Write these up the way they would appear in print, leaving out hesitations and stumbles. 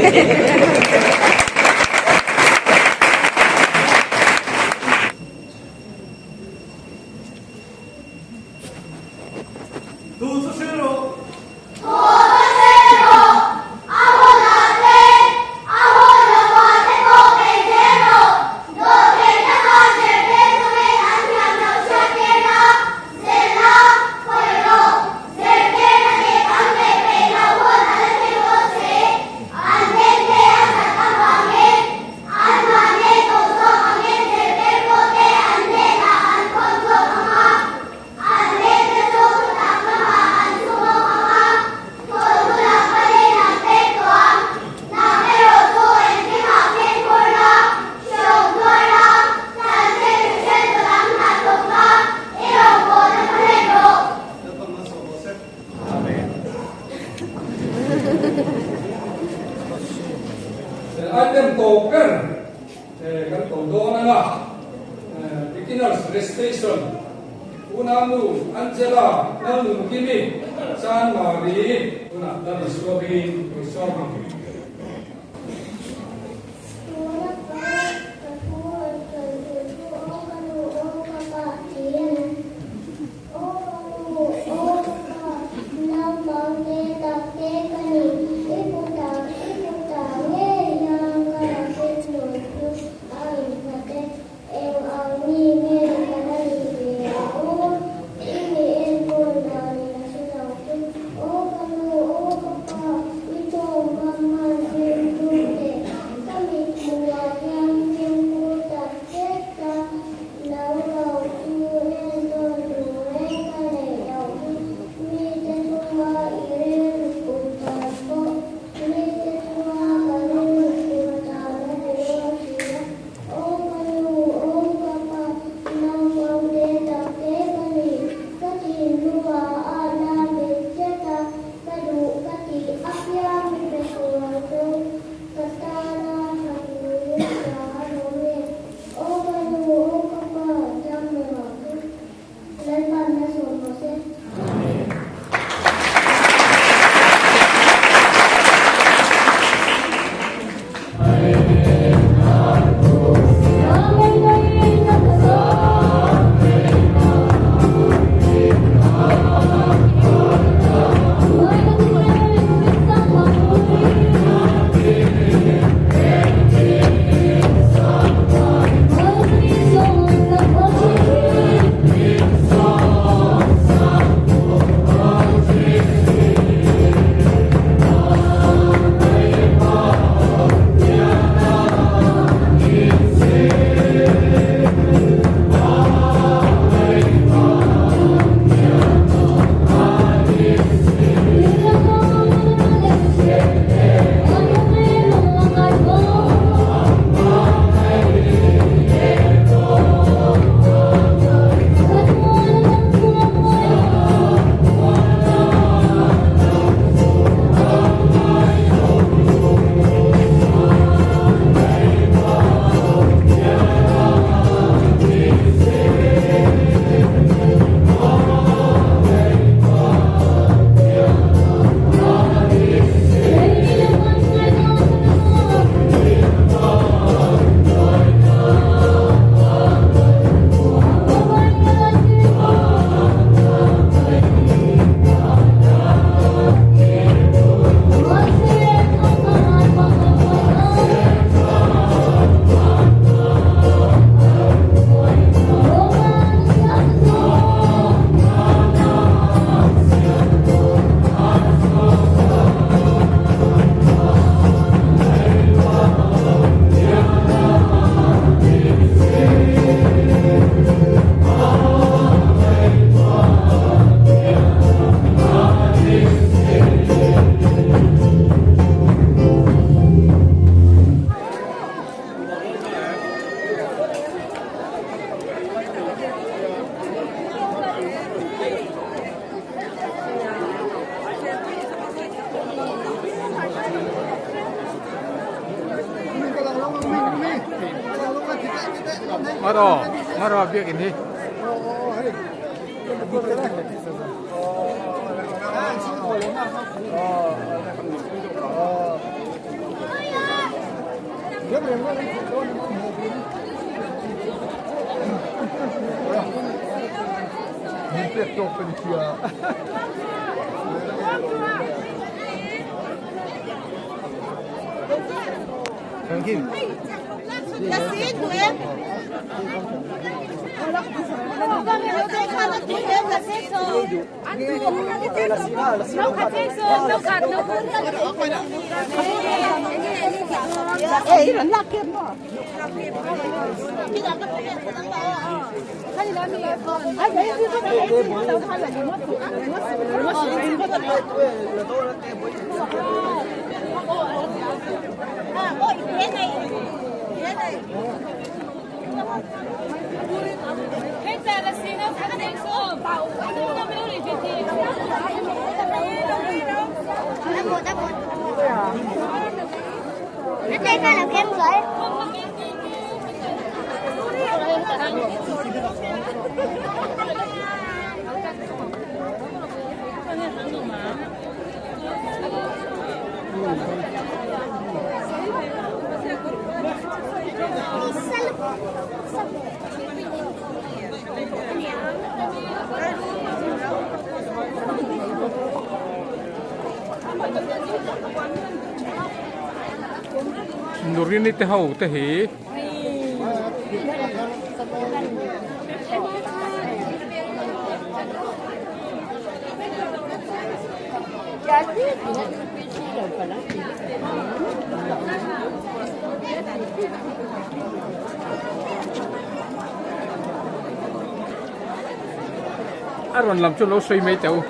Thu chu hrilh rawh. Thu chu hrilh rawh. A hunah te, a hun lovah te pawh bei zel rawh. Dawhtheih taka zirtir chungin an thiam loh hriattir a, zilh a, khawih rawh. Zirtirna dik an neih peih loh hun a la thleng dawn si. An bengte a that avangin anmahni duhzawk angin zirtirtute an hnenah an thawn chhuak ang a. An bengte chu thutak lamah an chhu bawk ang a, thawhnu lam panin an pek tawh ang. Nang erawh chu engkimah fimkhur la, hreawm tuar la, chanchin hriseltu lam hna thawk la, i rawngbawlna kha hlen rawh. Item tawp ber kan ko dawn anga Beginners Recitation Unau Angela Lalnunkimi Chan Mari tunah Lal Isua bingin Isua bing. Tuna ka ka thu rawn sawi tur chu aw ka nu aw ka pa ti a ni. Aw ka nu aw ka pa naupang te tak te ka ni. I kutah i kutah ngei hian ka racket nawn chu a innghat e. Eng ang mi nge ka la nih ve a aw? I mi enkawl dan in a hre lo che. Aw ka nu, aw ka pa, i tawngkam hman fimkhur teh. Ka mithmuhah hian fimkhur tak zet a lo lo chu entawn tur reng ka neih loh hi. Mite chunga i rilru put dan pawh mite chunga ka rilru put dan a ni dawn si a. Aw ka nu, aw ka pa, naupang te tak te ka ni. Ka thinlungah a la bet tlat a, ka duh ka tih apiang i pe tur chu ka tana tha turin hna a lawm e. Aw ka nu, aw ka pa, dam reng ang chu. Lalpan la sawm rawh se. Maro, maro biak in hi. Nurini te ho te hi A rawn lam chu lo sawi mai teh u.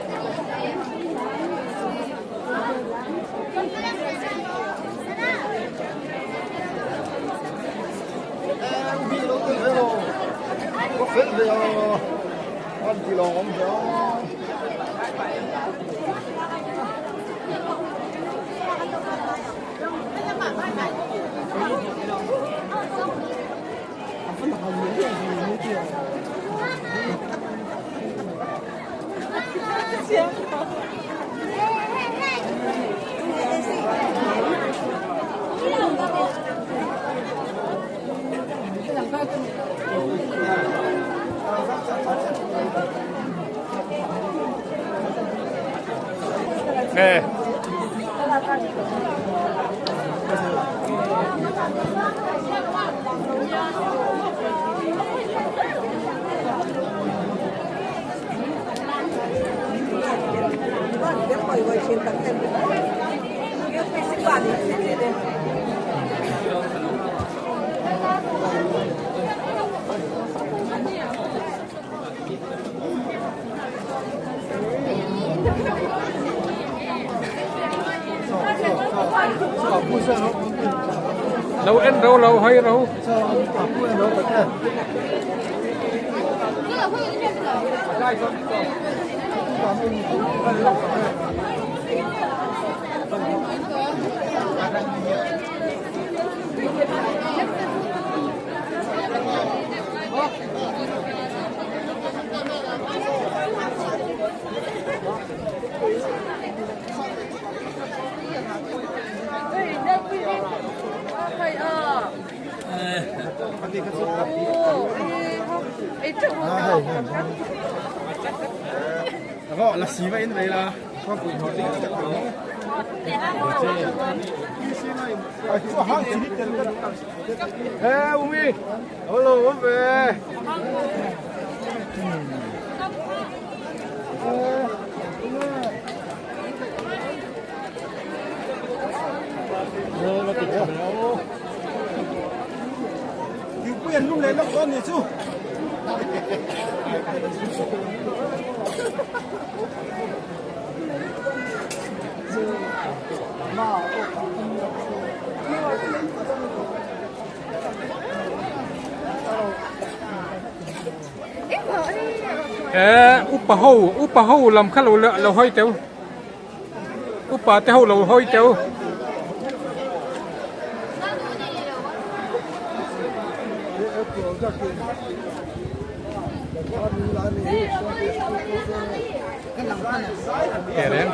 Lo en ro lo hawi ro. Eh upa ho upa ho lam kha lo lo hawi teu upa te ho lo hawi teu. Kẻ đến.